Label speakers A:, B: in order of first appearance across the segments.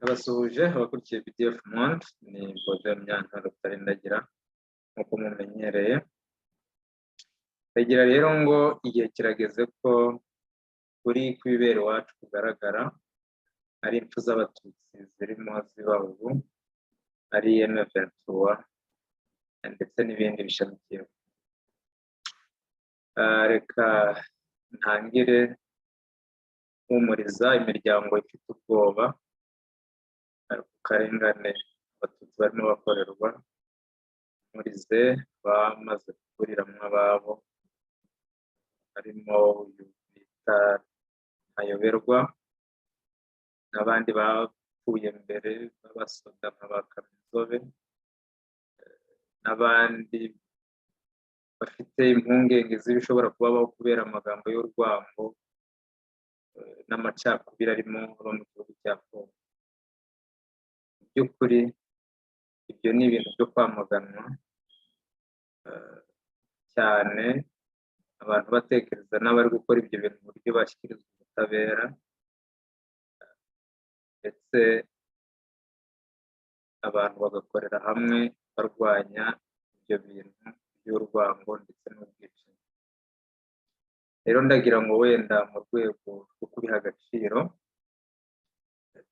A: Ndabasuhuje abakurikiye BDF Monde, ni Baudouin Munyantwali Rutarindagira nk'uko mumenyereye. Ndagira rero ngo igihe kirageze ko kuri kw'ibibera iwacu kugaragara, ari impfu z'Abatutsi zirimo ziba ubu, ari M23 ndetse n'ibindi bishamikiyeho. Reka ntangire mpumuriza imiryango ifite ubwoba ku karengane Abatutsi barimo bakorerwa, mpumurize bamaze kuburiramo ababo, harimo uyu bita Ntayoberwa n'abandi bapfuye mbere b'abasoda nka ba Kaminzobe, n'abandi bafite impungenge z'ibishobora kubabaho kubera amagambo y'urwango n'amacakubiri arimo aba mu gihugu cya Congo. Mu by'ukuri ibyo ni ibintu byo kwamaganwa cyane, abantu batekereza n'abari gukora ibyo bintu mu buryo bashyikirizwa ubutabera, ndetse abantu bagakorera hamwe barwanya ibyo bintu by'urwango ndetse n'ubwicanyi. Rero ndagira ngo wenda mu rwego rwo kubiha agaciro,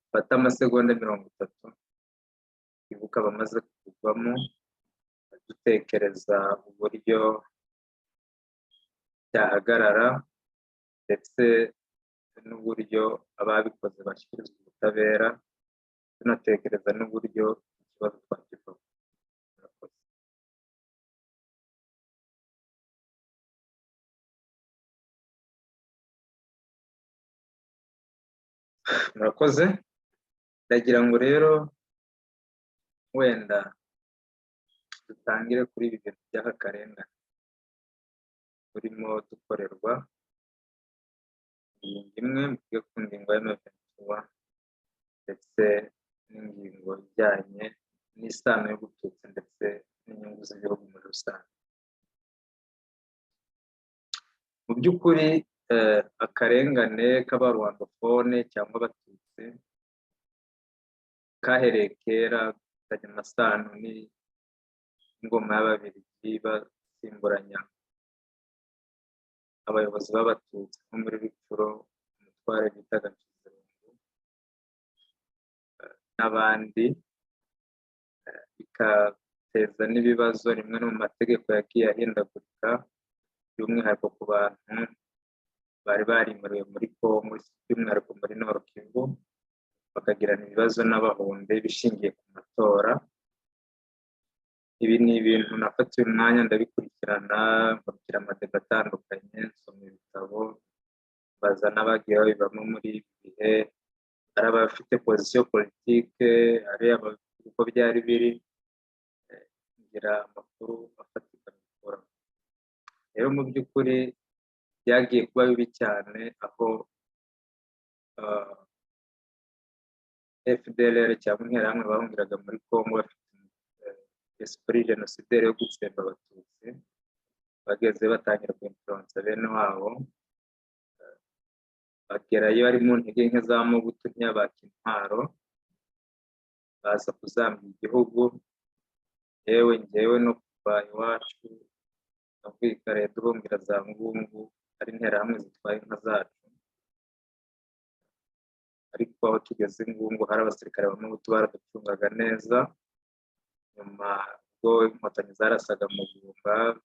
A: mfate amasegonda 30 twibuke abamaze kuvamo, dutekereza uburyo byahagarara ndetse n'uburyo ababikoze bashyikirizwa ubutabera, tunatekereza n'uburyo ikibazo twakivamo. Murakoze. Murakoze. Ndagira ngo rero wenda dutangire kuri ibi bintu by'aka karengane burimo dukorerwa. Ingingo imwe mvuge ku ngingo ya M23 ndetse n'ingingo ijyanye n'isano y'ubututsi ndetse n'inyungu z'igihugu muri rusange. Mu by'ukuri akarengane k'abarwandofone cyangwa Abatutsi kahereye kera, gafitanye amasano n'ingoma y'Ababiligi basimburanya abayobozi b'Abatutsi nko muri Rutshuro, umutware bitaga Nshizirungu n'abandi, bigateza n'ibibazo rimwe no mu mategeko yagiye ahindagurika, by'umwihariko ku bantu bari barimuriwe muri Congo, by'umwihariko muri Nord Kivu, bakagirana ibibazo n'Abahunde bishingiye ku matora. Ibi ni ibintu nafatiye umwanya ndabikurikirana, nkurikira amadebe atandukanye, nsoma ibitabo, mbaza n'abagiye babivamo muri ibi bihe, ari abafite position politique, ari uko byari biri, ngira amakuru afatika mbikuramo. Rero mu by'ukuri byagiye kuba bibi cyane aho FDLR cyangwa Interahamwe bahungiraga muri Congo bafite esprit génocidaire yo gutsemba Abatutsi, bageze batangira kwinfluensa bene wabo, bagerayo ari mu ntege nke za Mobutu, ntiyabaka intwaro, baza kuzambya igihugu. Yewe ngewe no kuva iwacu navuye kare duhungira za Ngungu, ari Interahamwe zitwaye inka zacu, ariko aho tugeze Ngungu hari abasirikare ba Mobutu baraducungaga neza. Nyuma ubwo Inkotanyi zarasaga mu Bumba,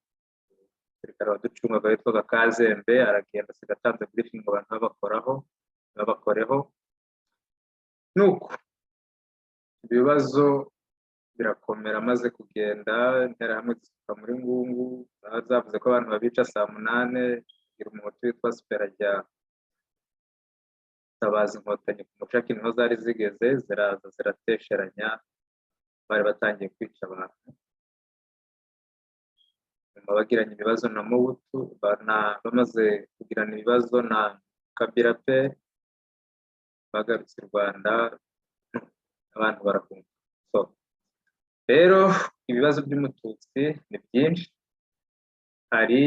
A: umusirikare waducungaga witwaga Kazembe aragenda asiga atanze briefing ngo abantu babakoraho babakoreho. Nuko ibibazo birakomera, maze kugenda Interahamwe zisuka muri Ngungu, zavuze ko abantu babica saa 8, kugira Umuhutu witwa Supera ajya gutabaza Inkotanyi ku mucaki, niho zari zigeze, ziraza ziratesheranya, bari batangiye kwica abantu. Nyuma bagiranye ibibazo na Mobutu, bamaze kugirana ibibazo na Kabila pe, bagarutse i Rwanda abantu barahunga. So rero ibibazo by'Umututsi ni byinshi. Hari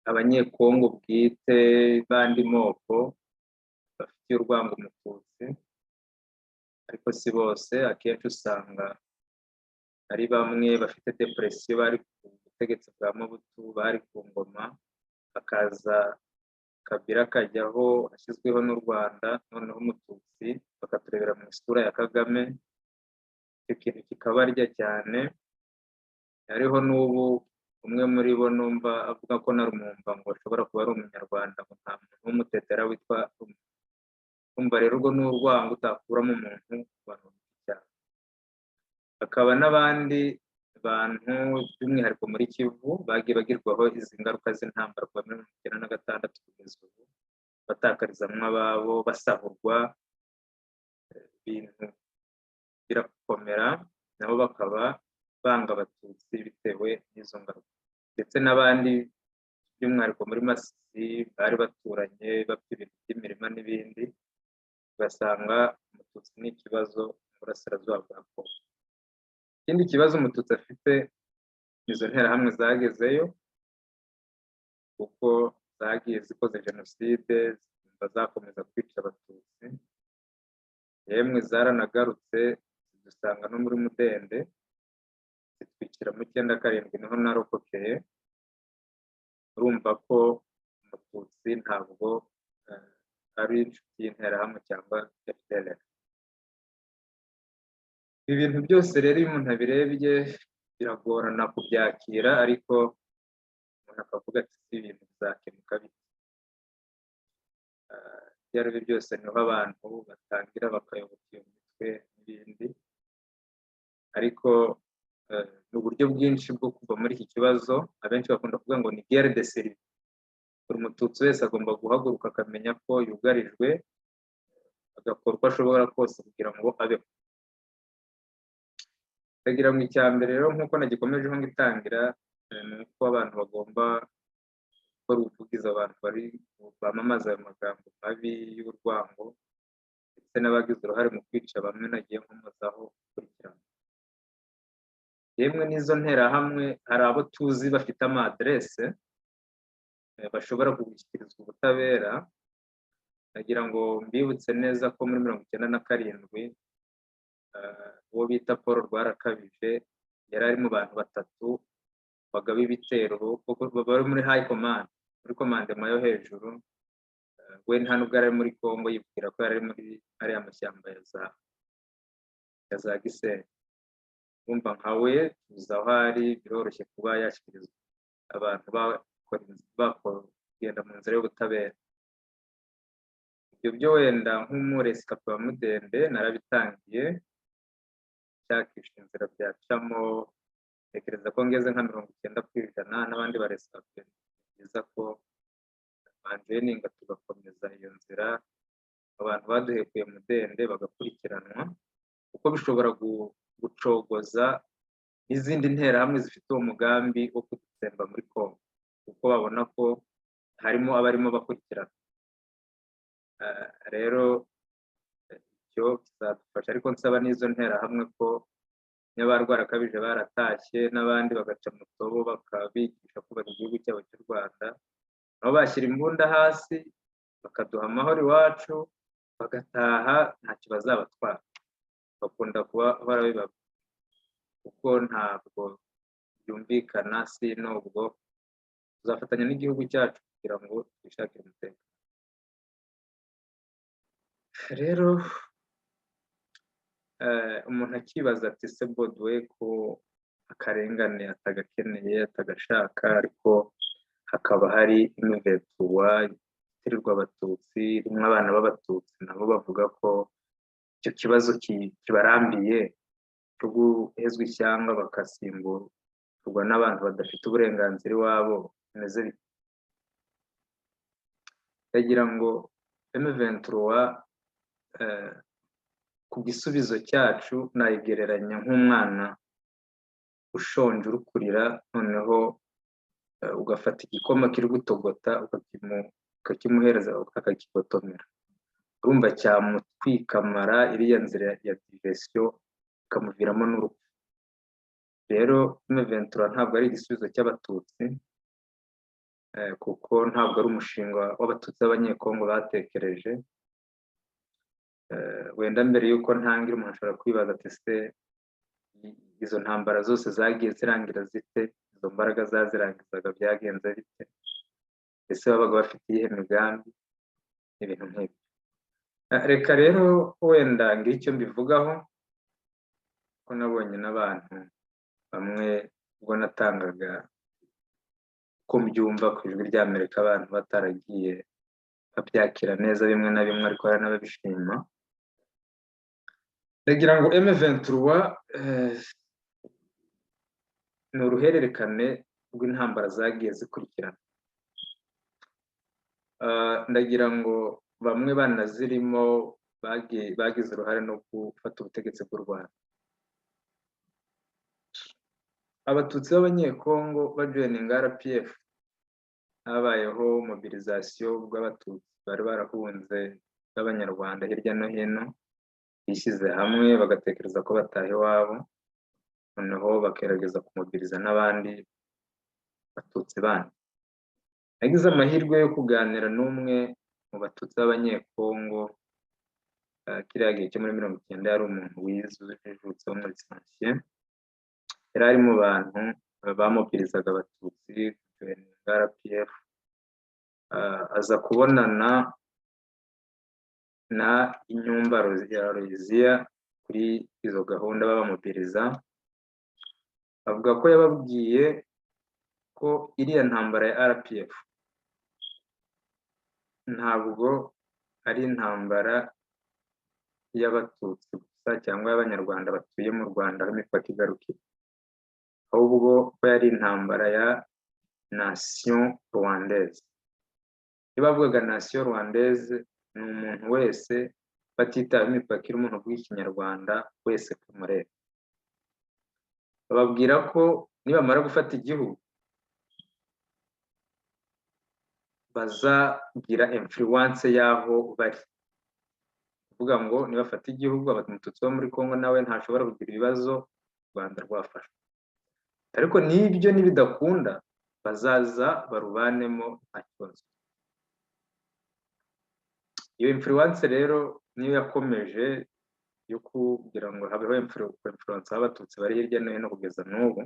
A: Abanyekongo bwite b'andi moko bafitiye urwango Umututsi. Ariko si bose, akenshi usanga ari bamwe bafite dépression, bari ku butegetsi bwa Mobutu, bari ku ngoma, hakaza Kabila akajyaho ashyizweho n'u Rwanda, noneho Umututsi bakaturebera mu isura ya Kagame, icyo kintu kikabarya cyane. Hariho n'ubu umwe muri bo numva avuga ko na Rumumba ngo ashobora kuba ari Umunyarwanda, ngo nta muntu w'umutetera witwa Rumumba. Urumva rero urwo ni urwango utakuramo umuntu ku bantu giti cyabo. Hakaba n'abandi bantu, by'umwihariko muri Kivu, bagiye bagirwaho izi ngaruka z'intambara kuva muri 96 kugeza ubu, batakarizamwo ababo, basahurwa, ibintu birakomera, nabo bakaba banga Abatutsi bitewe n'izo ngaruka. Ndetse n'abandi, by'umwihariko muri Masisi, bari baturanye bapfa ibintu by'imirima n'ibindi, ugasanga Umututsi ni ikibazo mu burasirazuba bwa Kongo. Ikindi kibazo Umututsi afite, izo nterahamwe zagezeyo kuko zagiye zikoze jenoside, zumva zakomeza kwica Abatutsi. Yemwe zaranagarutse zidusanga no muri Mudende, zitwikira mu 97, niho narokokeye. Urumva ko Umututsi ntabwo ari inshuti y'Interahamwe cyangwa FDLR. Ibi bintu byose rero, iyo umuntu abirebye biragorana kubyakira, ariko umuntu akavuga ati: "Si ibintu bizakemuka bite?" Ibyo ari byo byose niho abantu batangira bakayoboka iyo mitwe n'ibindi, ariko ni uburyo bwinshi bwo kuva muri iki kibazo. Abenshi bakunda kuvuga ngo ni guerre de survie. Buri Mututsi wese agomba guhaguruka akamenya ko yugarijwe, agakora uko ashobora kose kugira ngo abeho. Ndagira ngo icya mbere rero, nk'uko nagikomejeho ngitangira, ni uko abantu bagomba gukora ubuvugizi, abantu bari bamamaza ayo magambo mabi y'urwango, ndetse n'abagize uruhare mu kwica bamwe nagiye nkomozaho gukurikirana. Yemwe n'izo nterahamwe, hari abo tuzi bafite amaderese bashobora gushyikirizwa ubutabera. Nagira ngo mbibutse neza ko muri 97 uwo bita Paul Rwarakabije yari ari mu bantu batatu bagaba ibitero, bari muri high command, muri commandement yo hejuru. We nta nubwo yari ari muri Congo, yibwira ko yari ari muri ariya mashyamba ya za Gisenyi. Wumva nka we tuzi aho ari, biroroshye kuba yashyikirizwa abantu bakagenda mu nzira y'ubutabera. Ibyo byo wenda nk'umu rescapé wa Mudende narabitangiye, nshakisha inzira byacamo, ntekereza ko ngeze nka 90%. N'abandi ba rescapés, ni byiza ko banjoininga tugakomeza iyo nzira, abantu baduhekuye Mudende bagakurikiranwa, kuko bishobora gucogoza n'izindi nterahamwe zifite uwo mugambi wo kudutsemba muri Congo, kuko babona ko harimo abarimo bakurikirana. Rero icyo kizadufasha, ariko nsaba n'izo nterahamwe ko niba Rwarakabije baratashye n'abandi bagaca mu tobo, bakabigisha kubaka igihugu cyabo cy'u Rwanda, nabo bashyira imbunda hasi bakaduha amahoro iwacu, bagataha, ntacyo bazabatwara. Bakunda kuba barabibabwira, kuko ntabwo byumvikana. Si nubwo tuzafatanya n'igihugu cyacu kugira ngo twishakire umutekano. Rero umuntu akibaza ati: "Se Baudouin ko akarengane atagakeneye, atagashaka, ariko hakaba hari M23 yitirirwa Abatutsi, irimo abana b'Abatutsi, nabo bavuga ko icyo kibazo kibarambiye cyo guhezwa ishyanga bagasimburwa n'abantu badafite uburenganzira iwabo, bimeze bite?" Ndagira ngo M23 ku gisubizo cyacu nayigereranya nk'umwana ushonje uri kurira, noneho ugafata igikoma kiri gutogota ukakimuhereza akakigotomera. Urumva cyamutwika amara, iriya nzira ya digestion ikamuviramo n'urupfu. Rero M23 ntabwo ari igisubizo cy'Abatutsi, kuko ntabwo ari umushinga w'Abatutsi b'Abanyekongo batekereje. Wenda mbere y'uko ntangira, umuntu ashobora kwibaza ati: "Se izo ntambara zose zagiye zirangira zite? Izo mbaraga zazirangizaga byagenze bite? Ese babaga bafite iyihe migambi?" Ibintu nk'ibyo. Reka rero wenda ngire icyo mbivugaho, ko nabonye n'abantu bamwe ubwo natangaga uko mbyumva ku Ijwi ry'Amerika, abantu bataragiye babyakira neza bimwe na bimwe, ariko hari n'ababishima. Ndagira ngo M23 ni uruhererekane rw'intambara zagiye zikurikirana. Ndagira ngo bamwe banazirimo bagize uruhare no gufata ubutegetsi bw'u Rwanda. Abatutsi b'Abanyekongo bajoininga RPF, habayeho mobilisation bw'Abatutsi bari barahunze b'Abanyarwanda hirya no hino, bishyize hamwe bagatekereza ko bataha iwabo, noneho bakerageza kumobiliza n'abandi Batutsi bandi. Nagize amahirwe yo kuganira n'umwe mu Batutsi b'Abanyekongo kiriya gihe cyo muri 90. Yari umuntu wize, ujijutse, wo muri licencié. Yari ari mu bantu bamobilizaga Abatutsi kujoininga RPF. Aza kubonana na Inyumba ya Aloysia kuri izo gahunda babamobiliza. Avuga ko yababwiye ko iriya ntambara ya RPF ntabwo ari intambara y'Abatutsi gusa cyangwa y'Abanyarwanda batuye mu Rwanda aho imipaka igarukira, ahubwo ko yari intambara ya nation rwandaise. Iyo bavugaga nation rwandaise, ni umuntu wese batitaye imipaka iri, umuntu uvuga Ikinyarwanda wese kumureba. Bababwira ko nibamara gufata igihugu bazagira influence y'aho bari. Kuvuga ngo nibafata igihugu, Abatutsi bo muri Congo nawe ntashobora kugira ibibazo u Rwanda rwafashwe, ariko n'ibyo nibidakunda bazaza barubanemo nta kibazo. Iyo influence rero niyo yakomeje yo kugira ngo habeho influence y'Abatutsi bari hirya no hino kugeza n'ubu.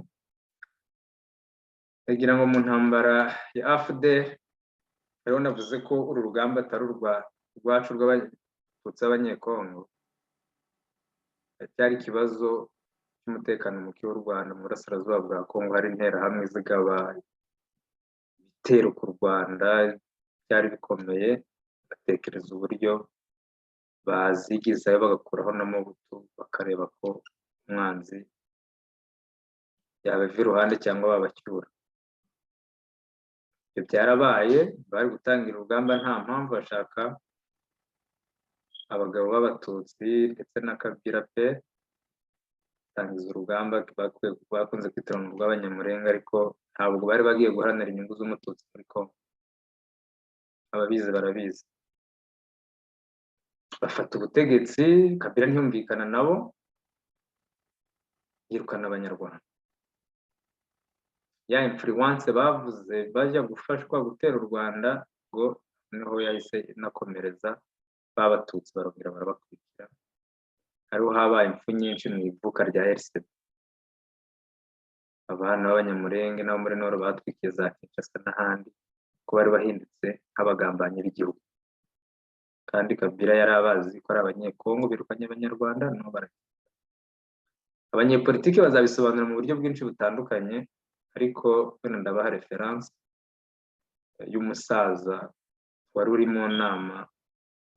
A: Ndagira ngo mu ntambara ya AFDL rero, navuze ko uru rugamba atari urwacu rw'Abatutsi b'Abanyekongo, cyari ikibazo cy'umutekano muke w'u Rwanda mu burasirazuba bwa Kongo. Hari Interahamwe zigaba ibitero ku Rwanda, byari bikomeye. Batekereza uburyo bazigizayo bagakuraho na Mobutu, bakareba ko umwanzi yabava iruhande cyangwa babacyura. Ibyo byarabaye. Bari gutangira urugamba nta mpamvu, bashaka abagabo b'Abatutsi ndetse na Kabila pe tangiza urugamba bakunze kwita rw'Abanyamurenga, ariko ntabwo bari bagiye guharanira inyungu z'Umututsi muri Congo, ababizi barabizi. Bafata ubutegetsi, Kabila ntiyumvikana nabo, yirukana Abanyarwanda. Ya influence bavuze bajya gufashwa gutera u Rwanda ngo niho yahise inakomereza, b'Abatutsi barongera barabakurikira. Hariho habaye impfu nyinshi mu ivuka rya RCD. Abana b'Abanyamurenge n'abo muri Nord batwikiye za Kinshasa n'ahandi, ko bari bahindutse nk'abagambanyi b'igihugu, kandi Kabila yari abazi ko ari Abanyekongo birukanye Abanyarwanda nabo baragenda. Abanyepolitiki bazabisobanura mu buryo bwinshi butandukanye, ariko wenda ndabaha référence y'umusaza wari uri mu nama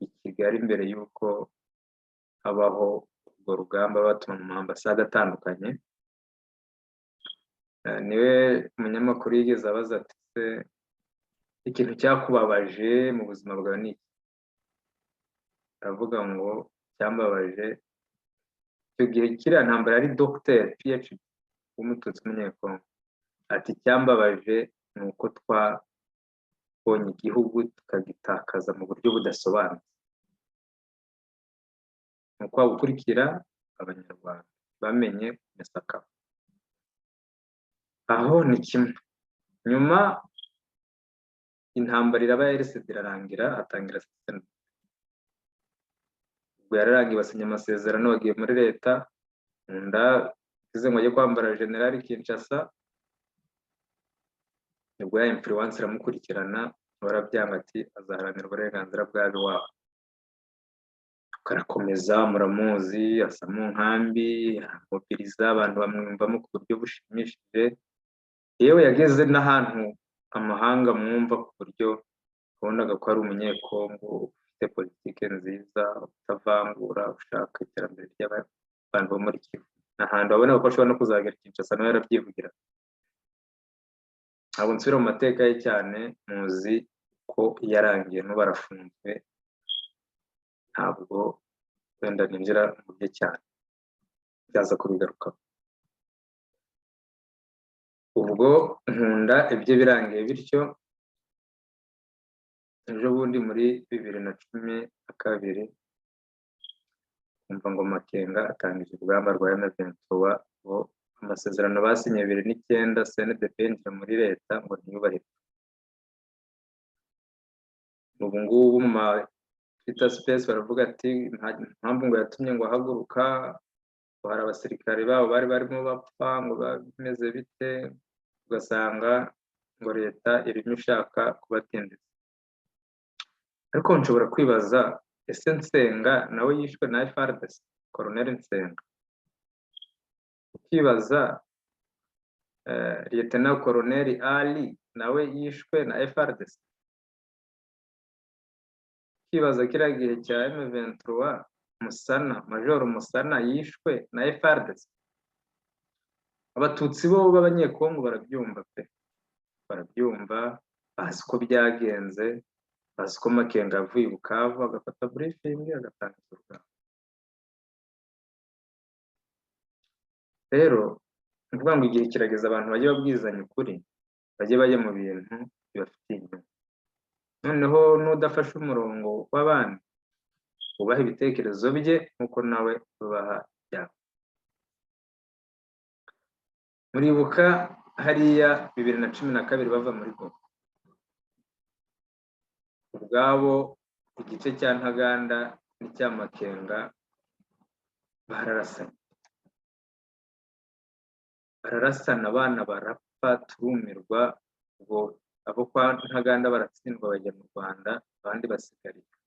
A: i Kigali mbere y'uko habaho urwo rugamba, batuma mu ambasade atandukanye. Niwe umunyamakuru yigeze abaza ati: "Se ikintu cyakubabaje mu buzima bwawe ni iki?" Aravuga ngo cyambabaje icyo gihe, kiriya ntambara, yari dogiteri PhD w'Umututsi w'Umunyekongo, ati: "Icyambabaje ni uko twabonye igihugu tukagitakaza mu buryo budasobanutse." Ni ukwa gukurikira Abanyarwanda bamenye kumesa. Aho ni kimwe. Nyuma intambara iraba ya RCD irarangira, hatangira. Ubwo Ubwo yararangiye, basinya amasezerano, bagiye muri leta. Nkunda ize ngo ajye kwambara generali Kinshasa, nibwo ya influence iramukurikirana, barabyanga, ati azaharanira uburenganzira bw'ab'iwabo. Karakomeza, muramuzi, asa mu nkambi, aramobiriza abantu, bamwumvamo ku buryo bushimishije. Yewe, yageze n'ahantu amahanga mwumva, ku buryo wabonaga ko ari Umunyekongo ufite politike nziza, utavangura, ushaka iterambere ry'abantu bo muri Kivu. Ni ahantu wabonaga ko ashobora no kuzagera Kinshasa, nawe yarabyivugira. Ntabwo nsubira mu mateka ye cyane, muzi ko yarangiye, n'ubu arafunzwe. Ntabwo wenda ninjira mu bye cyane, byaza kubigarukaho. Ubwo Nkunda ibyo birangiye bityo. Ejo bundi muri 2012, kumva ngo Makenga atangije urugamba rwa M23, ngo amasezerano basinye 2009, CNDP yinjira muri leta, ngo ntiyubahirwe. Ubu ngubu mu ma Twitter Space baravuga ati impamvu ngo yatumye ngo ahaguruka, ngo hari abasirikare babo bari barimo bapfa, ngo bimeze bite, ugasanga ngo leta irimo ishaka kubatindiza. Ariko nshobora kwibaza: ese Nsenga nawe yishwe na FARDC, Colonel Nsenga? Ukibaza, Lieutenant Colonel Ali nawe yishwe na FARDC? Ukibaza, kiriya gihe cya M23, Musana, Major Musana yishwe na FARDC? Abatutsi bo b'Abanyekongo barabyumva pe, barabyumva, bazi uko byagenze, bazi ko Makenga yavuye i Bukavu agafata briefing, agatangiza urugamba. Rero ni ukuvuga ngo igihe kirageze abantu bajye babwizanya ukuri, bajye bajya mu bintu bibafitiye inyungu. Noneho n'udafashe umurongo w'abandi, wubahe ibitekerezo bye nk'uko nawe ubaha ibyawe. Muribuka hariya 2012 bava muri Goma, ubwabo igice cya Ntaganda n'icya Makenga bararasanye, bararasana, abana barapfa, turumirwa. Ubwo abo kwa Ntaganda baratsindwa, bajya mu Rwanda, abandi basigarira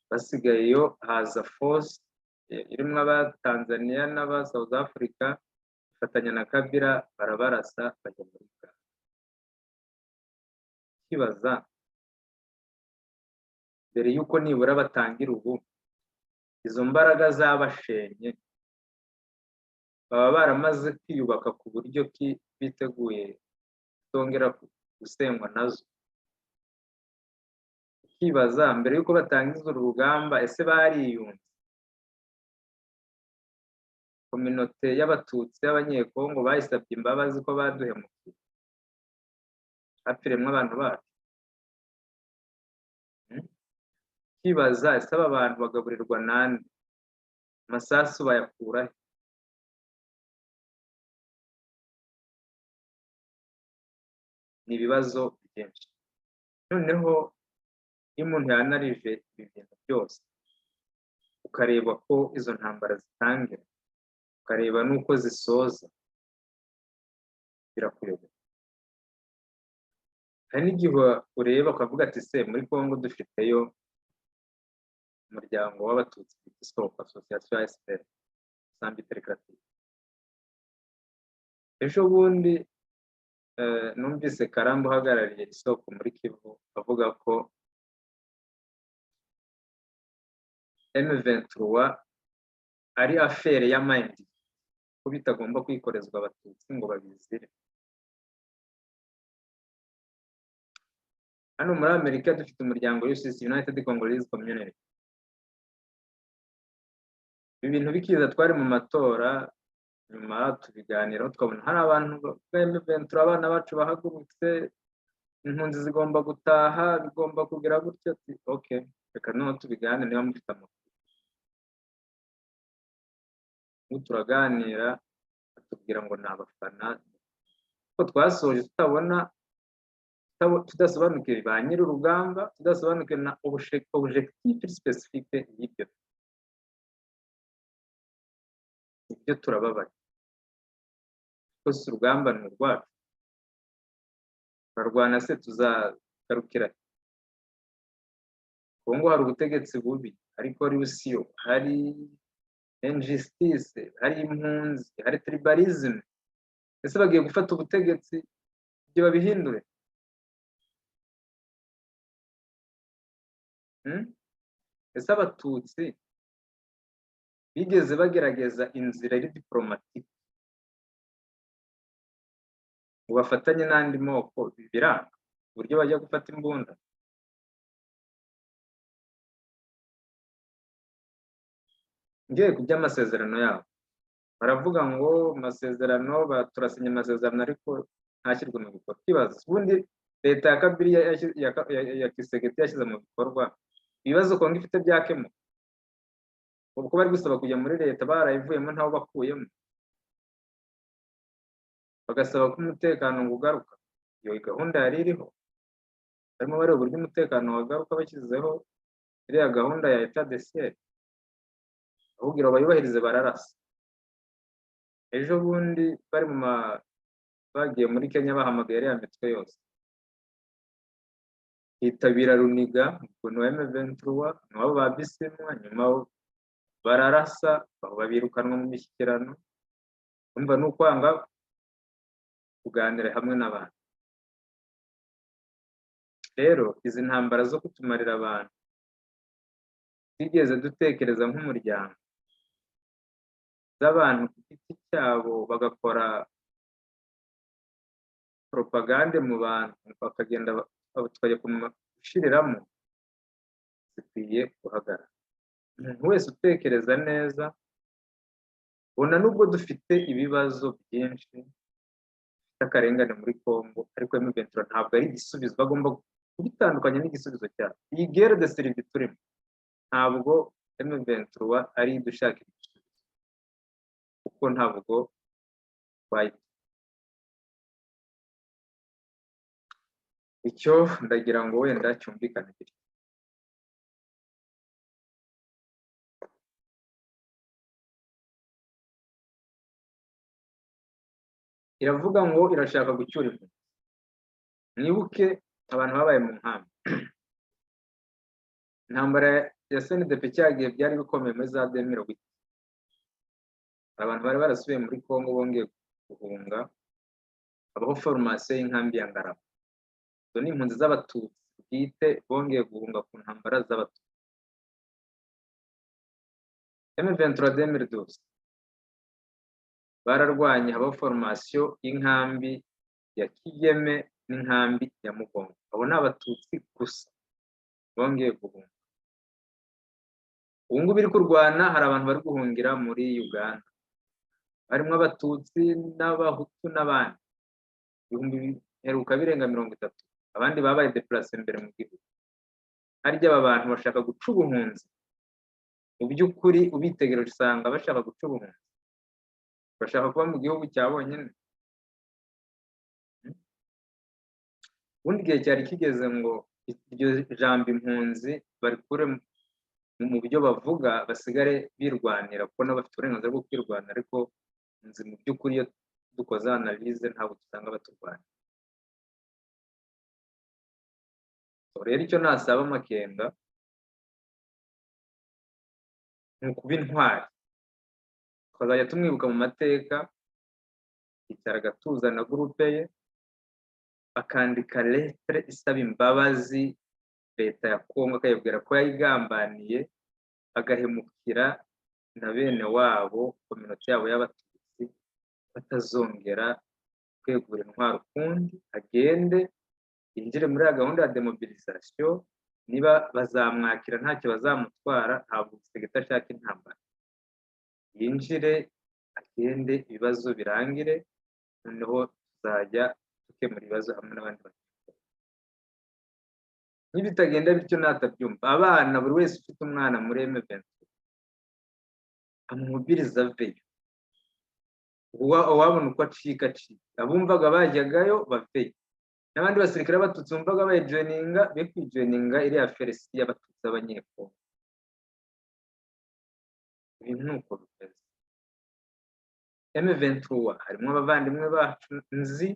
A: basigayeyo. Haza force irimo aba Tanzania n'aba South Africa, ifatanya na Kabila, barabarasa, bajya muri Uganda. Kibaza, mbere y'uko nibura batangira ubu, izo mbaraga zabashenye baba baramaze kwiyubaka ku buryo ki biteguye kutongera gusenywa nazo? Ukibaza, mbere y'uko batangiza uru rugamba, ese bariyunze? Communauté y'Abatutsi y'Abanyekongo bayisabye imbabazi ko baduhemukiye, hapfiremwo abantu bacu? Ukibaza, ese aba bantu bagaburirwa nande? Amasasu bayakura he? Ni ibibazo byinshi. Noneho iyo umuntu yanarije ibi bintu byose, ukareba ko izo ntambara zitangira, ukareba n'uko zisoza, birakuyobera. Hari n'igihe ureba ukavuga ati: se muri Congo dufiteyo umuryango w'Abatutsi bita Isoko, Association ASBL sans but lucratif. Ejo bundi numvise Karamba uhagarariye Isoko muri Kivu avuga ko M23 ari affaire ya mind, ko bitagomba kwikorezwa Abatutsi ngo babizire. Hano muri Amerika dufite umuryango UCC, United Congolese Community. Ibi bintu bikiza, twari mu matora, nyuma tubiganiraho, tukabona hari abantu bavuga M23, abana bacu bahagurutse, impunzi zigomba gutaha, bigomba kugira gutyo. Ati ok, reka noneho tubiganire niba mufite amakuru. Ubu turaganira, batubwira ngo ni abafana, ko twasoje tutabona Tudasobanukiwe ba nyiri urugamba, tudasobanukiwe na objectif spécifique y'ibyo ibyo, turababaye rwose. Urugamba ni urwacu, turarwana se tuzagarukira? Kongo hari ubutegetsi bubi, hari corruption, hari injustice, hari impunzi, hari tribalisme. Ese bagiye gufata ubutegetsi ibyo babihindure? Ese Abatutsi bigeze bagerageza inzira iri diplomatique ngo bafatanye n'andi moko, biranga uburyo bajya gufata imbunda? Ngiye ku by'amasezerano yabo, baravuga ngo amasezerano, turasinya amasezerano ariko ntashyirwe mu bikorwa. Ikibazo, ubundi leta ya Kabila ya Tshisekedi yashyize mu bikorwa, ibibazo Kongo ifite byakemuka? Ubwo bari gusaba kujya muri leta barayivuyemo, ntawo bakuyemo, bagasaba ko umutekano ngo ugaruka. Iyo gahunda yari iriho, barimo bareba uburyo umutekano wagaruka bashyizeho iriya gahunda ya état de siège. Ahubwo bayubahirize, bararasa. Ejo bundi bari mu ma bagiye muri Kenya, bahamagaye iriya mitwe yose, hitabira Runiga, ukuntu wa M23 niwabo ba Bisimwa. Nyuma bararasa, babirukanwa mu mishyikirano. Umva, ni ukwanga kuganira hamwe n'abantu. Rero izi ntambara zo kutumarira abantu twigeze dutekereza nk'umuryango, z'abantu ku giti cyabo bagakora propagande mu bantu, bakagenda tukajya gushiriramo, zikwiye guhagarara. Umuntu wese utekereza neza ubona nubwo dufite ibibazo byinshi, dufite akarengane muri Congo, ariko M23 ntabwo ari igisubizo. Bagomba kubitandukanya n'igisubizo cyabo. Iyi guerre de survie turimo, ntabwo M23 ari idushakira igisubizo, kuko ntabwo twayita icyo. Ndagira ngo wenda cyumvikane gutyo. Iravuga ngo irashaka gucyura impunzi. Mwibuke abantu babaye mu nkambi, intambara ya CNDP cyagiye byari bikomeye muri za 2008. Abantu bari barasubiye muri Congo bongeye guhunga, habaho formation y'inkambi ya Ngarama. Izo ni impunzi z'Abatutsi bwite bongeye guhunga ku ntambara z'Abatutsi. M23 2012 bararwanye, habaho formation y'inkambi ya Kigeme n'inkambi ya Mugongo. Abo ni Abatutsi gusa bongeye guhunga. Ubu ngubu iri kurwana, hari abantu bari guhungira muri Uganda, harimo Abatutsi n'Abahutu n'abandi, ibihumbi biheruka birenga 30. Abandi babaye déplacés imbere mu gihugu. Harya aba bantu bashaka guca ubuhunzi? Mu by'ukuri ubitegereje usanga bashaka guca ubuhunzi, bashaka kuba mu gihugu cya bonyine. Ubundi igihe cyari kigeze ngo iryo jambo impunzi barikure mu byo bavuga, basigare birwanira, kuko nabo bafite uburenganzira bwo kwirwanira. Ariko impunzi mu by'ukuri, iyo dukoze analyse, ntabwo dusanga baturwanya. Rero icyo nasaba Makenga ni ukuba intwari, tukazajya tumwibuka mu mateka. Yicara agatuza na groupe ye, akandika lettre isaba imbabazi leta ya Kongo, akayibwira ko yayigambaniye, agahemukira na bene wabo, communauté yabo y'Abatutsi, batazongera kwegura intwaro ukundi. Agende yinjire muri ya gahunda ya démobilisation. Niba bazamwakira, ntacyo bazamutwara. Ntabwo Tshisekedi ashaka intambara. Yinjire, agende, ibibazo birangire, noneho tuzajya dukemura ibibazo hamwe n'abandi banyarwanda. Nibitagenda bityo, natabyumva, abana, buri wese ufite umwana muri M23 amumubiriza aveyo. Uwabona uko acika acika, abumvaga bajyagayo baveyo. N'abatarajyagayo N'abandi basirikare b'Abatutsi bumvaga bayijoininga, be kwijoininga iriya FRC y'Abatutsi b'Abanyekongo. Ibintu ni uko bimeze. M23 harimo abavandimwe bacu nzi,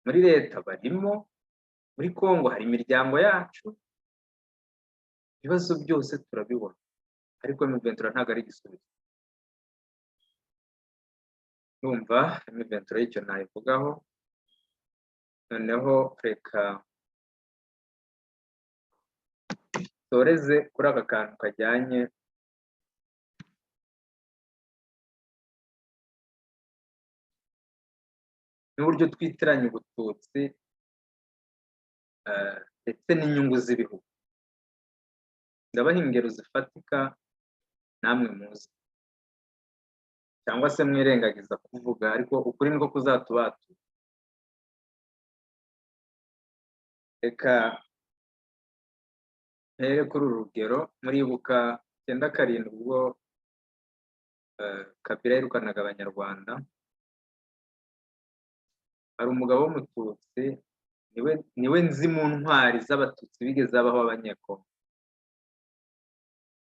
A: muri leta barimo, muri Congo hari imiryango yacu. Ibibazo byose turabibona, ariko M23 ntabwo ari igisubizo. Ndumva M23 y'icyo nayivugaho. Noneho reka toreze kuri aka kantu kajyanye n'uburyo twitiranya Ubututsi ndetse n'inyungu z'ibihugu. Ndabaha ingero zifatika namwe muzi cyangwa se mwirengagiza kuvuga, ariko ukuri niko kuzatubatura. Reka mpere kuri uru rugero. Muribuka 97 ubwo Kabila yirukanaga Abanyarwanda, hari umugabo w'Umututsi, niwe nzi mu ntwari z'Abatutsi bigeze abaho Abanyekongo.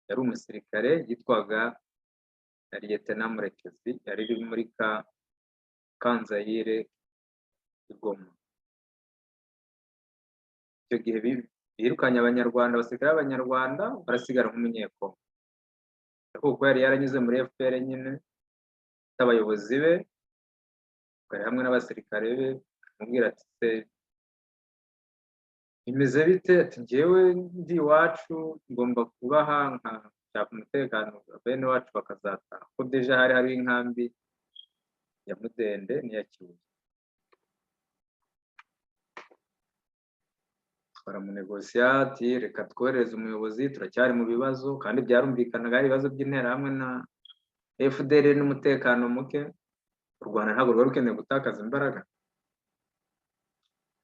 A: Yari umusirikare, yitwaga Liyetena Murekezi, yari iri muri Kanzayire i Goma. Icyo gihe birukanye Abanyarwanda, abasirikare b'Abanyarwanda, barasigara nk'Umunyekongo, ariko kuko yari yaranyuze muri FPR nyine, abayobozi be bari hamwe n'abasirikare be, amubwira ati: "Se bimeze bite?" Ati: "Njyewe ndi iwacu, ngomba kubaha nkashaka umutekano, bene wacu bakazataha," kuko déjà hari hari inkambi ya Mudende n'iya Kibuye. Baramunegosiya ati: "Reka twoherereze umuyobozi, turacyari mu bibazo." Kandi byarumvikanaga, hari ibibazo by'Interahamwe na FDR n'umutekano muke. U Rwanda ntabwo rwari rukeneye gutakaza imbaraga.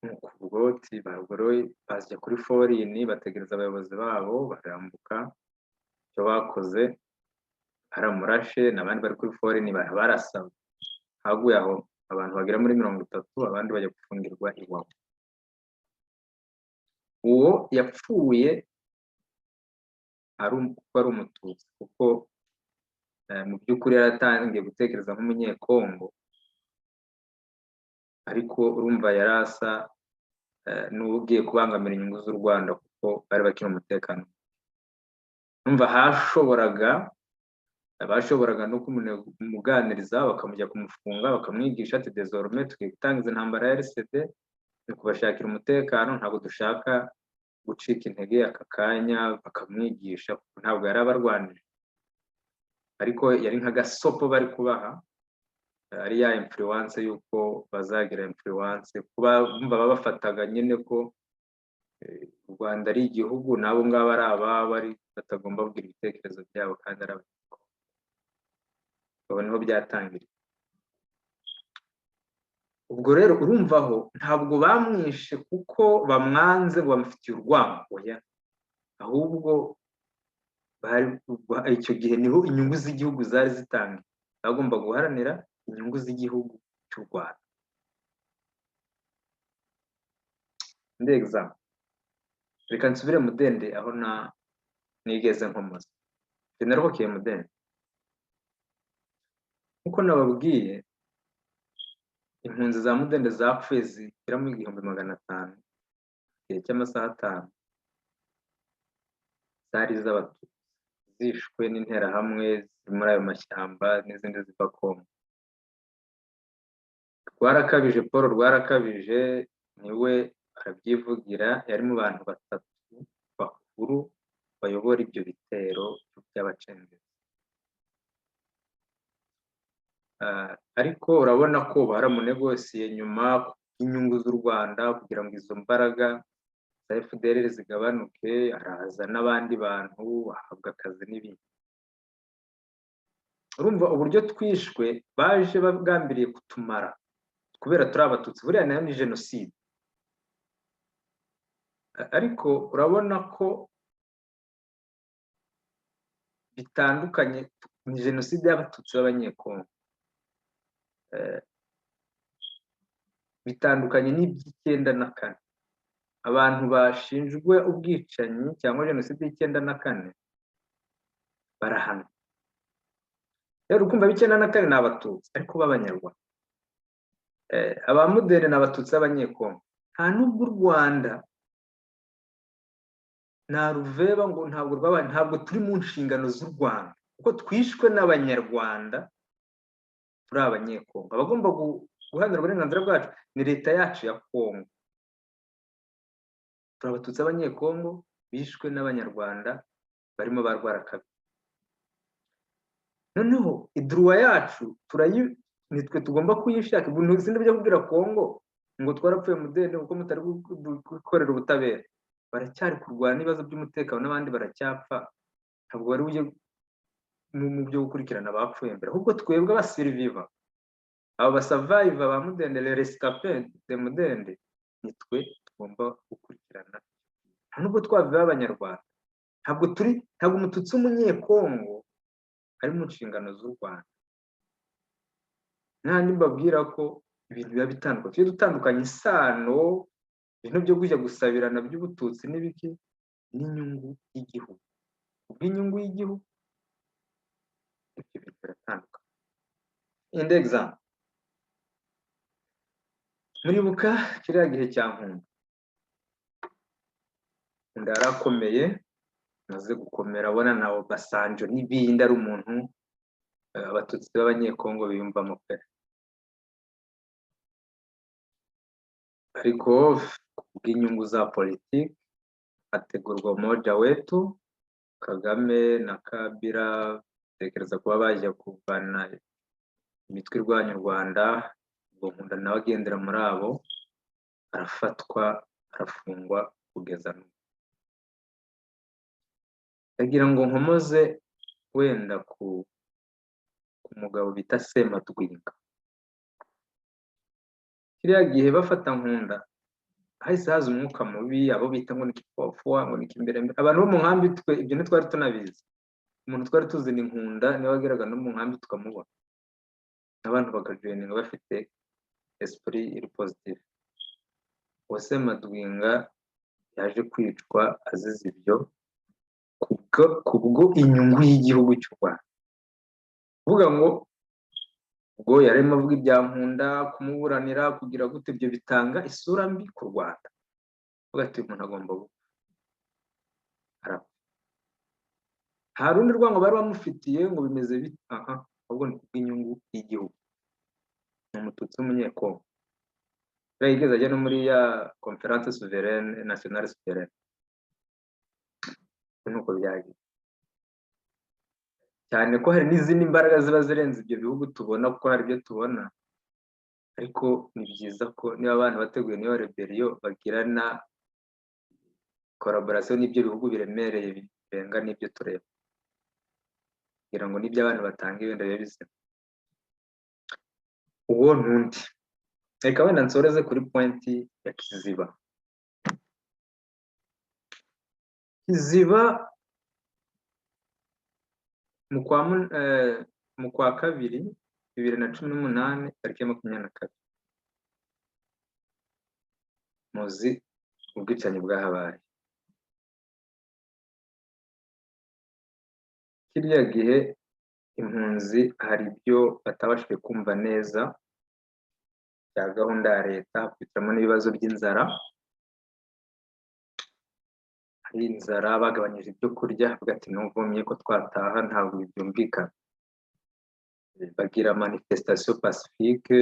A: Nuko ubwo bajya kuri forini, bategereza abayobozi babo, barambuka. Icyo bakoze, baramurashe, n'abandi bari kuri forini barabarasa. Haguye aho abantu bagera muri 30, abandi bajya gufungirwa iwabo. Uwo yapfuye ari uko ari Umututsi, kuko mu by'ukuri yaratangiye gutekereza nk'Umunyekongo, ariko urumva yari asa n'ugiye kubangamira inyungu z'u Rwanda, kuko bari bakiri umutekano. Urumva hashoboraga bashoboraga no kumuganiriza, bakamujya kumufunga, bakamwigisha ati: "Désormais tugiye gutangiza intambara ya RCD, ni kubashakira umutekano, ntabwo dushaka gucika intege aka kanya." Bakamwigisha, kuko ntabwo yari abarwanije, ariko yari nk'agasopo bari kubaha, ari ya influence y'uko bazagira influence, kuba bumva babafataga nyine ko u Rwanda ari igihugu n'abo ngabo ari ababo, ari batagomba kugira ibitekerezo byabo kandi ari Abanyekongo. Aho niho byatangiriye. Ubwo rero urumva aho ntabwo bamwishe kuko bamwanze ngo bamufitiye urwango, oya, ahubwo icyo gihe niho inyungu z'igihugu zari zitangiye, bagomba guharanira inyungu z'igihugu cy'u Rwanda. Indi example, reka nsubire Mudende aho na nigeze nkomoza. Njye narokokeye Mudende. Nkuko nababwiye, impunzi za Mudende zapfuye zigera mu 1500 igihe cy'amasaha 5, zari iz'Abatutsi zishwe n'Interahamwe ziri muri ayo mashyamba n'izindi ziva Kongo. Rwarakabije, Paul Rwarakabije, niwe arabyivugira, yari mu bantu batatu bakuru bayobora ibyo bitero by'abacengezi. Ariko urabona ko baramunegosiye nyuma y'inyungu z'u Rwanda, kugira ngo izo mbaraga za FDLR zigabanuke, araza n'abandi bantu bahabwa akazi n'ibindi. Urumva uburyo twishwe, baje bagambiriye kutumara kubera turi Abatutsi. Buriya nayo ni jenoside, ariko urabona ko bitandukanye, ni jenoside y'Abatutsi b'Abanyekongo. Bitandukanye n'iby'Icyenda na kane. Abantu bashinjwe ubwicanyi cyangwa jenoside y'Icyenda na kane barahanwa. Rero ukumva ab'Icyenda na kane ni Abatutsi ariko b'Abanyarwanda, Abamudende ni Abatutsi b'Abanyekongo. Nta n'ubwo u Rwanda naruveba ngo ntabwo rwabaye, ntabwo turi mu nshingano z'u Rwanda, kuko twishwe n'Abanyarwanda turi Abanyekongo. Abagomba guharanira uburenganzira bwacu ni leta yacu ya Kongo. Turi Abatutsi b'Abanyekongo bishwe n'Abanyarwanda barimo ba Rwarakabiri. Noneho i droit yacu turayi, nitwe tugomba kuyishaka. Ubu sindi byo kubwira Kongo ngo twarapfuye Mudende kuko mutari gukorera ubutabera. Baracyari kurwana n'ibibazo by'umutekano n'abandi baracyapfa. Ntabwo bari bujye mu byo gukurikirana abapfuye mbere, ahubwo twebwe aba survivants, abo ba survivants ba Mudende, les rescapés de Mudende, nitwe tugomba gukurikirana. Nta nubwo twabiba Abanyarwanda, ntabwo turi, ntabwo Umututsi w'Umunyekongo ari mu nshingano z'u Rwanda. N'ahandi mbabwira ko ibintu biba bitandukanye, tujye dutandukanya isano, ibintu byo kujya gusabirana by'ubututsi n'ibiki n'inyungu y'igihugu. Kubw'inyungu y'igihugu, ibyo bintu biratandukanye. Indi example, muribuka kiriya gihe cya Nkunda. Nkunda yarakomeye, amaze gukomera abona na Obasanjo n'ibindi, ari umuntu Abatutsi b'Abanyekongo biyumvamo pe. Ariko kubw'inyungu za politiki hategurwa Umoja Wetu. Kagame na Kabila tekereza kuba bajya kuvana imitwe irwanya u Rwanda. Ubwo Nkunda nawe agendera muri abo, arafatwa, arafungwa kugeza n'ubu. Ndagira ngo nkomoze wenda ku mugabo bita Semadwinga. Kiriya gihe bafata Nkunda, hahise haza umwuka mubi, abo bita ngo ni kifofuwa, ngo ni kimbere. Abantu bo mu nkambi twe ibyo ntitwari tunabizi. Umuntu twari tuzi ni Nkunda, niwe wageraga no mu nkambi tukamubona, abantu bakajoininga bafite esprit iri positive. Uwo Semadwinga yaje kwicwa azize ibyo, kubwo inyungu y'igihugu cy'u Rwanda. Kuvuga ngo ubwo yarimo avuga ibya Nkunda, kumuburanira, kugira gute, ibyo bitanga isura mbi ku Rwanda. Avuga ati umuntu agomba gupfa, arapfa. Nta rundi rwango bari bamufitiye ngo bimeze bite, aha, ahubwo ni kubw'inyungu y'igihugu. Ni Umututsi w'Umunyekongo. Yigeze ajya no muri ya Conférence souveraine nationale souveraine. Nuko byagiye, cyane ko hari n'izindi mbaraga ziba zirenze ibyo bihugu tubona, kuko hari ibyo tubona. Ariko ni byiza ko niba abantu bateguye niyo rébellion, bagirana collaboration n'ibyo bihugu biremereye birenga n'ibyo tureba, kugira ngo n'ibyo abantu batanga wenda bibe bizima. Uwo n'undi, reka wenda nsoreze kuri point ya Kiziba. Kiziba mu kwa kabiri 2018, tariki ya 22, muzi ubwicanyi bwahabaye. Kiriya gihe impunzi hari ibyo batabashije kumva neza bya gahunda ya leta, hakurikiramo n'ibibazo by'inzara. Hari inzara, bagabanyije ibyo kurya, bavuga ati nuvumye ko twataha, ntabwo byumvikana. Bagira manifestation pacifique,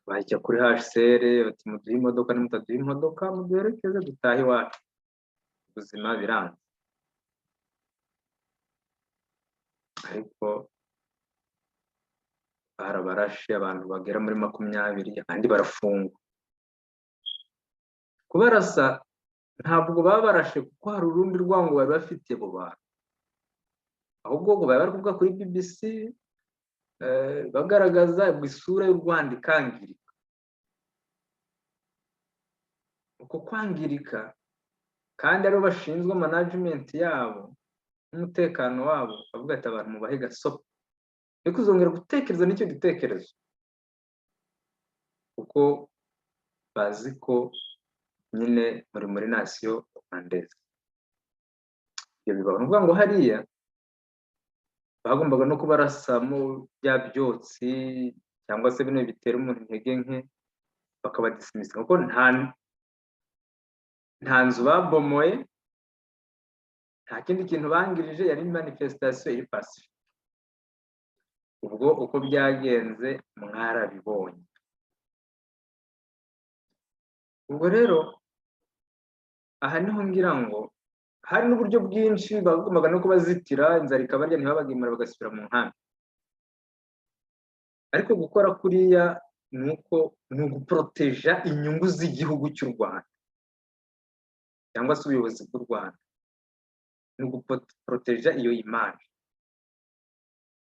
A: bajya kuri HCR bati muduhe imodoka, nimutaduhe imodoka muduherekeze dutahe iwacu, ubuzima biranze. Ariko barabarashe, abantu bagera muri 20, abandi barafungwa. Kubarasa ntabwo baba barashe kuko hari urundi rwango bari bafitiye abo bantu, ahubwo ngo bari bari kuvuga kuri BBC, bagaragaza isura y'u Rwanda ikangirika. Uko kwangirika kandi aribo bashinzwe management yabo n'umutekano wabo, bavuga ati abantu mubahe gasopo, ariko uzongera gutekereza n'icyo gitekerezo. Kuko bazi ko nyine muri nation rwandaise. Ibyo bibaho. Ni ukuvuga ngo hariya bagombaga no kubarasamo bya byotsi cyangwa se bino bitera umuntu intege nke, bakabadismissa, kuko nta nzu babomoye, nta kindi kintu bangirije, yari manifestation iri pacifique. Ubwo uko byagenze mwarabibonye. Ubwo rero aha niho ngira ngo hari n'uburyo bwinshi bagombaga no kubazitira, inzara ikabarya, ntibabagemura, bagasubira mu nkambi. Ariko gukora kuriya ni uko ni uguproteja inyungu z'igihugu cy'u Rwanda cyangwa se ubuyobozi bw'u Rwanda, ni uguproteja iyo image.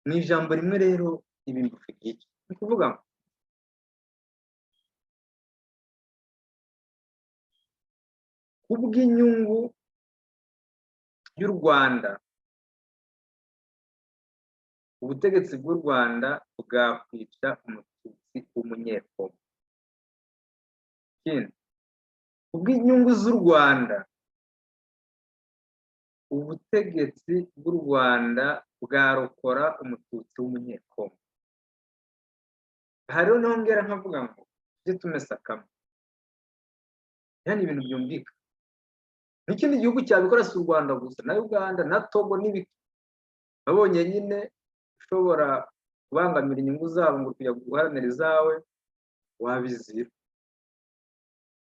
A: Mu ijambo rimwe rero, ibi mbivuga iki? Ni ukuvuga ngo kubw'inyungu y'u Rwanda, ubutegetsi bw'u Rwanda bwakwica Umututsi w'Umunyekongo. Ikindi, kubw'inyungu z'u Rwanda, ubutegetsi bw'u Rwanda bwarokora Umututsi w'Umunyekongo. Aha rero nongera nkavuga ngo tujye tumesa kamwe, yani ibintu byumvikana. N'ikindi gihugu cyabikora, si u Rwanda gusa, na Uganda na Togo n'ibiki. Babonye nyine ushobora kubangamira inyungu zabo ngo kujya guharanira izawe, wabizira.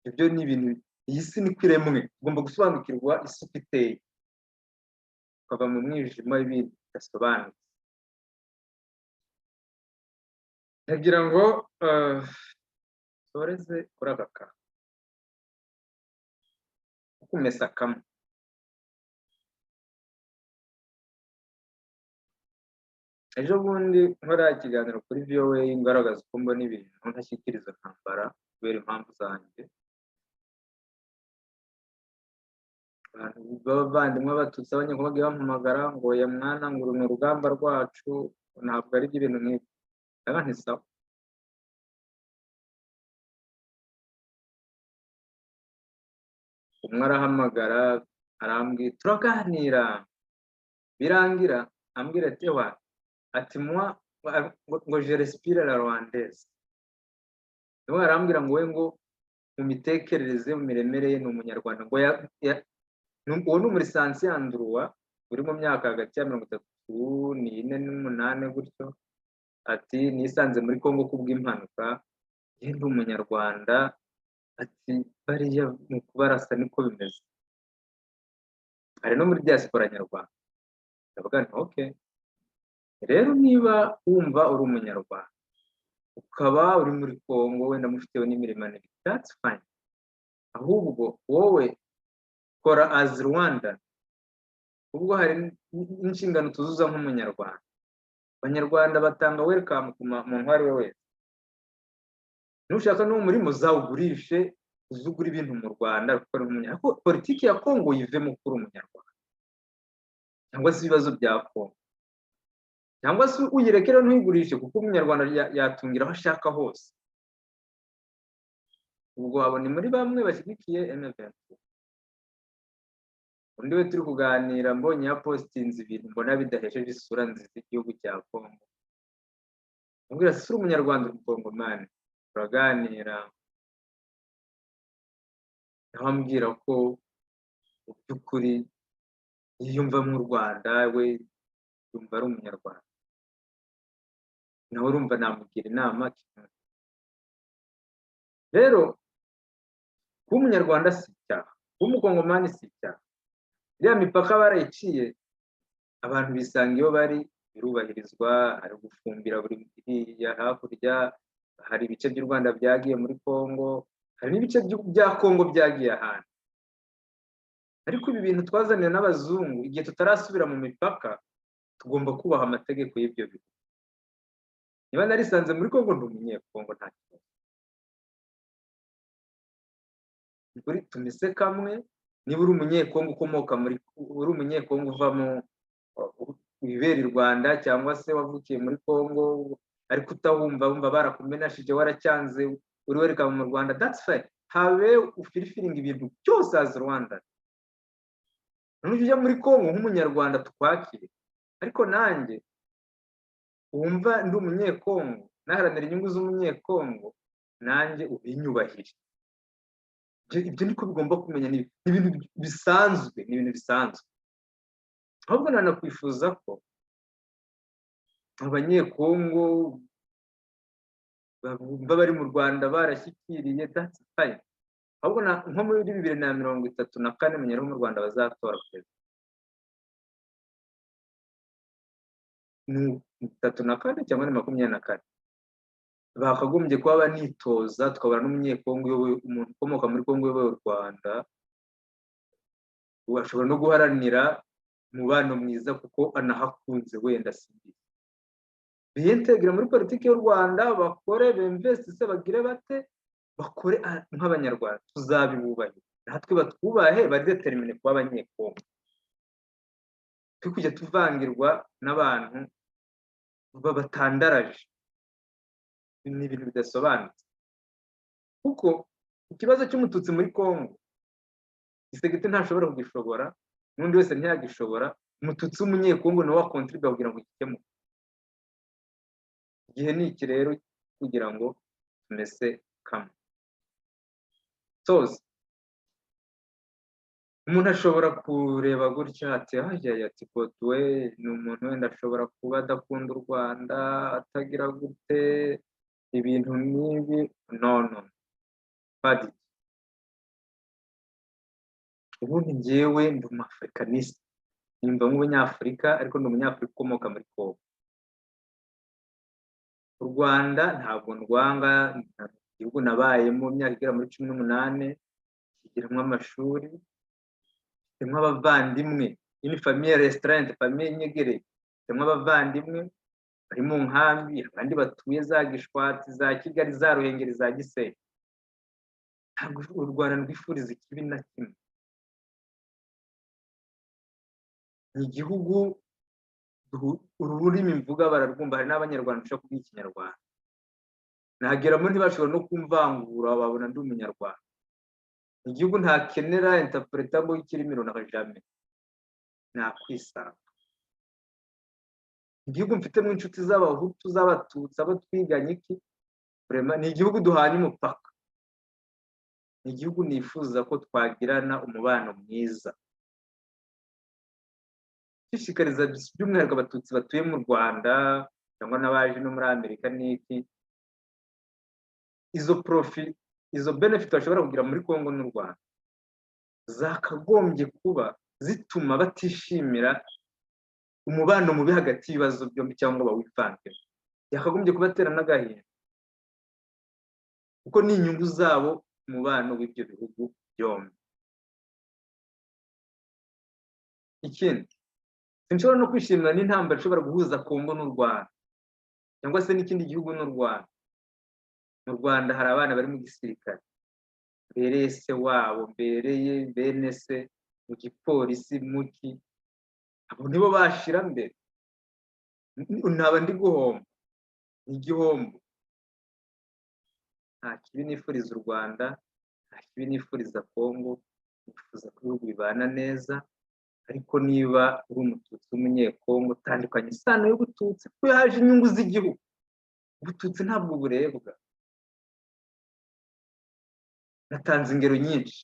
A: Ibyo ni ibintu, iyi si niko iremwe. Ugomba gusobanukirwa isi uko iteye, ukava mu mwijima w'ibintu bidasobanutse. Ndagira ngo nsoreze kuri aka kantu kumesa kamwe. Ejo bundi nkora ikiganiro kuri VOA, ngaragaza uko mbona ibintu, ntashyikiriza ntambara kubera impamvu zanjye. Abantu b'abavandimwe b'Abatutsi, Abanyekongo bagiye bampamagara ngo: "Ya mwana," ngo, "uru ni urugamba rwacu, ntabwo ari ibintu nk'ibi." Ndaga nti: "Sawa." Umwe arahamagara, arambwira, turaganira, birangira ambwira ati: "Wa," ati, "moi," ngo, "je respire la rwandaise." Nawe arambwira ngo we ngo mu mitekerereze, mu miremere ye, ni Umunyarwanda. Ngo uwo ni umu licencié en droit uri mu myaka hagati ya 34 n'umunani gutyo. Ati: "Nisanze muri Congo kubw'impanuka, njye ndi Umunyarwanda." Ati: "Bariya mu kubarasa niko bimeze." Ari no muri diaspora nyarwanda. Ndavuga nti: "Okay, rero niba wumva uri Umunyarwanda, ukaba uri muri Congo, wenda mufitewe n'imirimo, that's fine. Ahubwo wowe kora as Rwanda." Ubwo hari n'inshingano tuzuza nk'Umunyarwanda. Abanyarwanda batanga welcome ku muntu uwo ari we wese. Nushaka n'uwo murimo uzawugurishe, uzugura ibintu mu Rwanda kuko ari umunyarwanda. Ariko politiki ya Congo yivemo kuri Umunyarwanda, cyangwa se ibibazo bya Congo, cyangwa se uyirekere, ntuyigurishe, kuko Umunyarwanda yatungira aho ashaka hose. Ubwo abo ni muri bamwe bashyigikiye M23. Undi we turi kuganira, mbonye yapostinze ibintu mbona bidahesheje isura nziza igihugu cya Congo, ambwira: "Si uri Umunyarwanda, uri Umukongomani." Turaganira, nawe ambwira ko mu by'ukuri yiyumva mu Rwanda, we yumva ari Umunyarwanda. Nawe urumva namugira inama. Rero kuba Umunyarwanda si icyaha, kuba Umukongomani si icyaha. Iriya mipaka barayiciye, abantu bisanga iyo bari, birubahirizwa. Hari gufumbira buri iriya hakurya, hari ibice by'u Rwanda byagiye muri Congo, hari n'ibice bya Congo byagiye ahandi. Ariko ibi bintu twazaniwe n'abazungu, igihe tutarasubira mu mipaka, tugomba kubaha amategeko y'ibyo bihugu. Niba narisanze muri Congo, ndi Umunyekongo, nta kibazo. Kuri tumise kamwe, niba uri Umunyekongo ukomoka muri, uri Umunyekongo uvamo wibera i Rwanda, cyangwa se wavukiye muri Congo ariko utahumva, wumva barakumenashije, waracyanze. Uri welcome mu Rwanda, that's fine. Habe ufulfillinga ibintu byose as Rwanda. Nujya ujya muri Congo nk'Umunyarwanda, tukwakire. Ariko nanjye wumva ndi Umunyekongo, naharanira inyungu z'Umunyekongo, nanjye ubinyubahire. Ibyo niko bigomba kumenya. Ni ibintu bisanzwe, ni ibintu bisanzwe. Ahubwo nanakwifuza ko Abanyekongo bumva bari mu Rwanda barashyikiriye, that's fine. Ahubwo nko muri 2034, menya mu Rwanda bazatora perezida, ni 34 cyangwa ni 24, bakagombye kuba banitoza, tukabona n'Umunyekongo uyoboye, umuntu ukomoka muri Kongo uyoboye u Rwanda. Ashobora no guharanira umubano mwiza kuko anahakunze. Wenda simbizi, biyintégrera muri politiki y'u Rwanda, bakore, bemvestisse, bagire bate, bakore nk'Abanyarwanda, tuzabibubahe, natwe batwubahe. Bari déterminés kuba Abanyekongo, twe kujya tuvangirwa n'abantu batandaraje. Ni ibintu bidasobanutse, kuko ikibazo cy'Umututsi muri Kongo, Tshisekedi ntashobora kugishobora, n'undi wese ntiyagishobora. Umututsi w'Umunyekongo niwe wacontribuer kugira ngo gikemuke. Igihe ni iki rero kugira ngo tumese kamwe soza. Umuntu ashobora kureba gutya ati: "Hajya ati Kotuwe ni umuntu wenda ashobora kuba adakunda u Rwanda, atagira gute, ibintu nk'ibi." No, no, padi. Ubundi njyewe ndi Umwafricaniste, nimba nk'Umunyafurika, ariko ndi Umunyafurika ukomoka muri Kongo. U Rwanda ntabwo ndwanga. Igihugu nabayemo imyaka igera muri 18, kigiramo amashuri, mfitemo abavandimwe, une famille restreinte, famille inyegereye. Mfitemo abavandimwe bari mu nkambi, abandi batuye za Gishwati, za Kigali, za Ruhengeri, za Gisenyi. Ntabwo u Rwanda rwifuriza ikibi na kimwe. Ni igihugu ururimi mvuga bararwumva. Hari n'Abanyarwanda ushobora kuvuga Ikinyarwanda, nageramo ntibashobora no kumvangura, babona ndi Umunyarwanda. Igihugu ntakenera interpreter ngo ikirimi runaka, jamais. Nakwisanga. Igihugu mfitemo inshuti z'Abahutu, z'Abatutsi, abo twiganye iki. Ni igihugu duhanye umupaka, ni igihugu nifuza ko twagirana umubano mwiza. Nshishikariza by'umwihariko Abatutsi batuye mu Rwanda cyangwa n'abaje no muri Amerika n'iki, izo profit, izo benefit bashobora kugira muri Congo n'u Rwanda zakagombye kuba zituma batishimira umubano mubi hagati y'ibibazo byombi cyangwa bawivangemo. Yakagombye kubatera n'agahinda, kuko ni inyungu zabo umubano w'ibyo bihugu byombi. Ikindi, sinshobora no kwishimira n'intambara ishobora guhuza Kongo n'u Rwanda cyangwa se n'ikindi gihugu n'u Rwanda. Mu Rwanda hari abana bari mu gisirikare mbereye se wabo, mbereye bene se, mu gipolisi, muki. Abo nibo bashira mbere. Ntaba ndi guhomba, ni igihombo. Nta kibi nifuriza u Rwanda, nta kibi nifuriza Kongo. Nifuza ko ibihugu bibana neza. Ariko niba uri Umututsi w'Umunyekongo, tandukanye isano y'ubututsi, kuko iyo haje inyungu z'igihugu, ubututsi ntabwo burebwa. Natanze ingero nyinshi.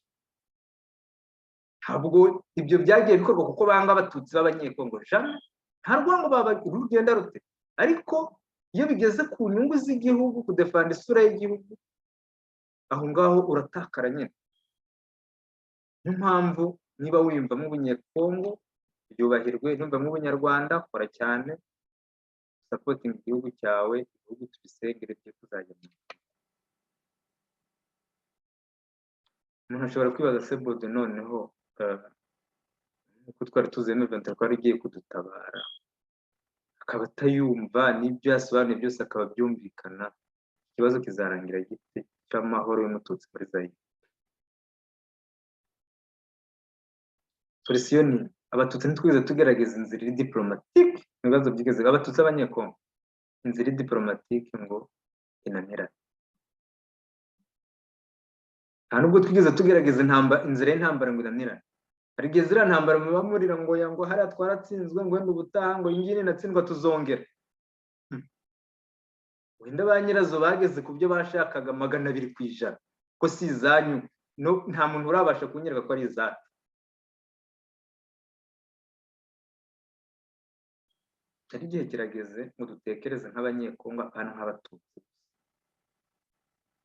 A: Ntabwo ibyo byagiye bikorwa kuko banga Abatutsi b'Abanyekongo, jamais. Nta rwango rugenda rute. Ariko iyo bigeze ku nyungu z'igihugu, kudefenda isura y'igihugu, aho ngaho uratakara nyine. Niyo mpamvu niba wiyumvamo Ubunyekongo, byubahirwe. Numvamo Ubunyarwanda, kora cyane, supportinga igihugu cyawe. Ibihugu tubisengere byo kuzajya mu. Umuntu ashobora kwibaza: "Se Bode, noneho uko twari tuzi M23 ko yari igiye kudutabara, akaba atayumva, n'ibyo yasobanuye byose akaba byumvikana, ikibazo kizarangira gite cy'amahoro y'Umututsi muri Zayire?" Solution ni Abatutsi ntitwigeze tugerageza inzira iri diplomatique mu bibazo byigeze. Abatutsi b'Abanyekongo, inzira iri diplomatique ngo inanirane. Nta nubwo twigeze tugerageza inzira y'intambara ngo inanirane. Hari igihe ziriya ntambara muba murira ngo ya, ngo hariya twaratsinzwe, ngo wenda ubutaha, ngo iyi ngiyi ninatsindwa tuzongera. Wenda ba nyirazo bageze ku byo bashakaga 200%, ko si izanyu. No, nta muntu urabasha kunyereka ko ari izacu. Hari igihe kirageze ngo dutekereze nk'Abanyekongo, apana nk'Abatutsi.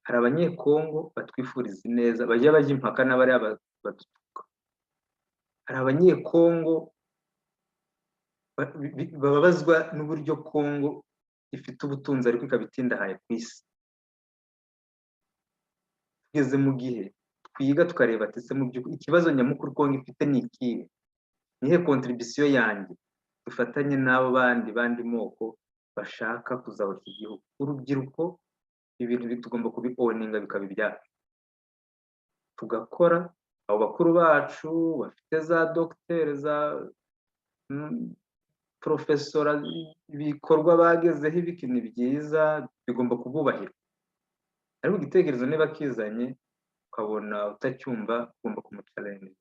A: Hari Abanyekongo batwifuriza ineza, bajya bajya impaka n'abariya badutuka. Hari Abanyekongo bababazwa n'uburyo Kongo ifite ubutunzi ariko ikaba itindahaye ku isi. Tugeze mu gihe twiga tukareba ati: "Se mu by'ukuri ikibazo nyamukuru Kongo ifite ni ikihe? Nihe contribution yanjye?" Dufatanye n'abo bandi moko bashaka kuzahura iki gihugu. Urubyiruko, ibintu tugomba kubi-owninga, bikaba ibyacu, tugakora. Abo bakuru bacu bafite za dogiteri, za porofesora, ibikorwa bagezeho ibiki ni byiza, bigomba kububahirwa. Ariko igitekerezo niba kizanye ukabona utacyumva, ugomba kumuchallenga.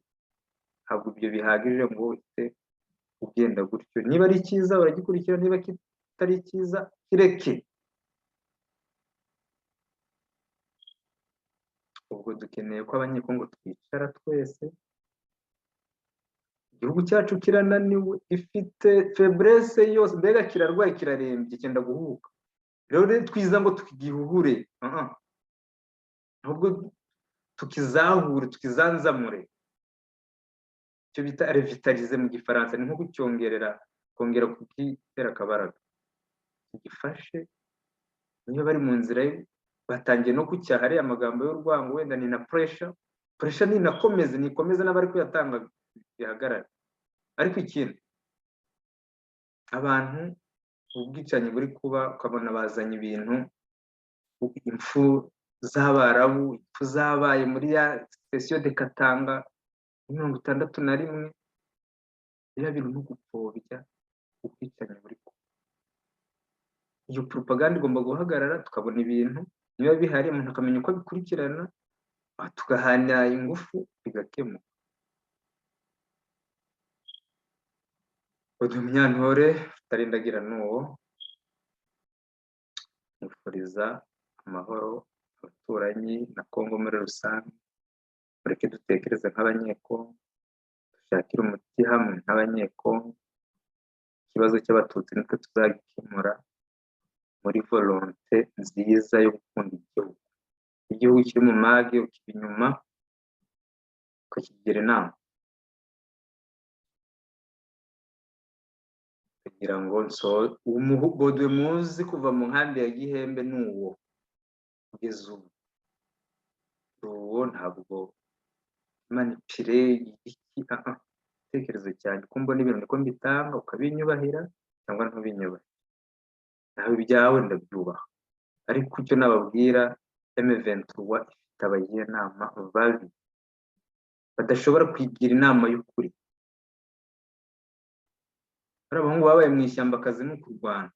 A: Ntabwo ibyo bihagije ngo uhite ugenda gutyo. Niba ari cyiza uragikurikira, niba kitari cyiza kireke. Ubwo dukeneye ko Abanyekongo twicara twese. Igihugu cyacu kirananiwe, ifite faiblesse yose, mbega kirarwaye, kirarembye, cyenda guhuka. Rero twiza ngo tugihuhure, ahubwo tukizahure, tukizanzamure, icyo bita revitaliser mu Gifaransa, ni nko kucyongerera, kongera kugitera akabaraga, tugifashe. Niyo bari mu nzira batangiye no kucyaha ariya amagambo y'urwango, wenda ni na pressure. Pressure ninakomeze, nikomeze, n'abari kuyatanga bihagarare. Ariko ikindi, abantu, ubwicanyi buri kuba, ukabona bazanye ibintu, impfu z'Abarabu, impfu zabaye muri ya cession de Katanga 61, biriya bintu no gupfobya ubwicanyi buri kuba. Iyo propaganda igomba guhagarara, tukabona ibintu niba bihari, umuntu akamenya uko abikurikirana, tugahana ingufu, bigakemuka. Uyu Munyantore utarindagira n'uwo mwifuriza amahoro, abaturanyi na Kongo muri rusange. Mureke dutekereze nk'Abanyekongo, dushakire umuti hamwe nk'Abanyekongo. Ikibazo cy'Abatutsi nitwe tuzagikemura muri volonté nziza yo gukunda igihugu. Igihugu kiri mu mage, ukiba inyuma ukakigira inama kugira ngo Baudouin muzi kuva mu nkambi ya Gihembe ni uwo kugeza ubu, uwo ntabwo manipulé iki igitekerezo cyanjye. Uko mbona ibintu niko mbitanga, ukabinyubahira cyangwa ntubinyubahire, nawe ibyawe ndabyubaha. Ariko icyo nababwira, M23 ifite abajyanama babi badashobora kwigira inama y'ukuri. Bari abahungu babaye mu ishyamba, akazi ni ukurwana,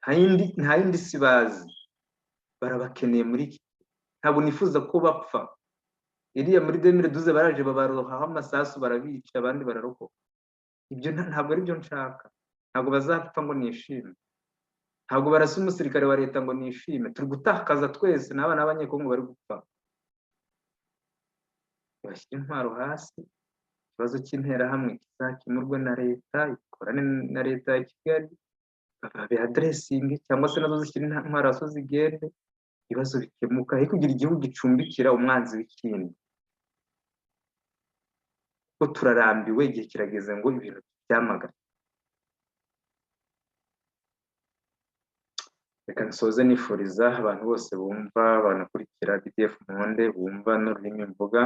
A: nta yindi si bazi. Barabakeneye muri iki. Ntabwo nifuza ko bapfa. Iriya muri 2012 baraje babarohaho amasasu, barabica, abandi bararokoka. Ibyo ntabwo ari byo nshaka. Ntabwo bazapfa ngo nishime, ntabwo barasa umusirikare wa leta ngo nishime. Turi gutakaza twese, n'abana b'Abanyekongo bari gupfa. Bashyira intwaro hasi, ikibazo cy'Interahamwe kizakemurwe na leta, ikorane na leta ya Kigali babe addressinge, cyangwa se nazo zishyira intwaro hasi zigende, ibibazo bikemuka, aho kugira igihugu gicumbikira umwanzi w'ikindi. Kuko turarambiwe, igihe kirageze ngo ibintu byamagane. Reka nsoze nifuriza abantu bose bumva banakurikira BDF Monde, bumva n'ururimi mvuga,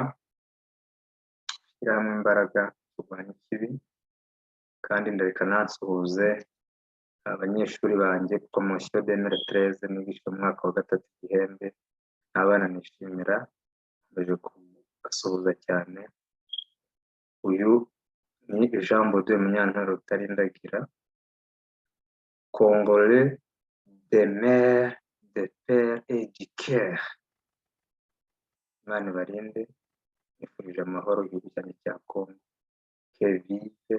A: gushyira hamwe imbaraga turwanya ikibi. Kandi ndareka nansuhuze abanyeshuri banjye, promotion 2013, nigisha mu mwaka wa gatatu Gihembe, n'abana nishimira, nkomeje kubasuhuza cyane. Uyu ni Jean Baudouin Munyantore Rutarindagira, Congolais de mère, de père et du cœur. Imana ibarinde. Nifurije amahoro igihugu cyanjye cya Congo. Que vive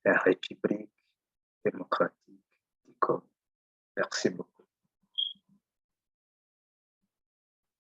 A: la République démocratique du Congo! Merci beaucoup.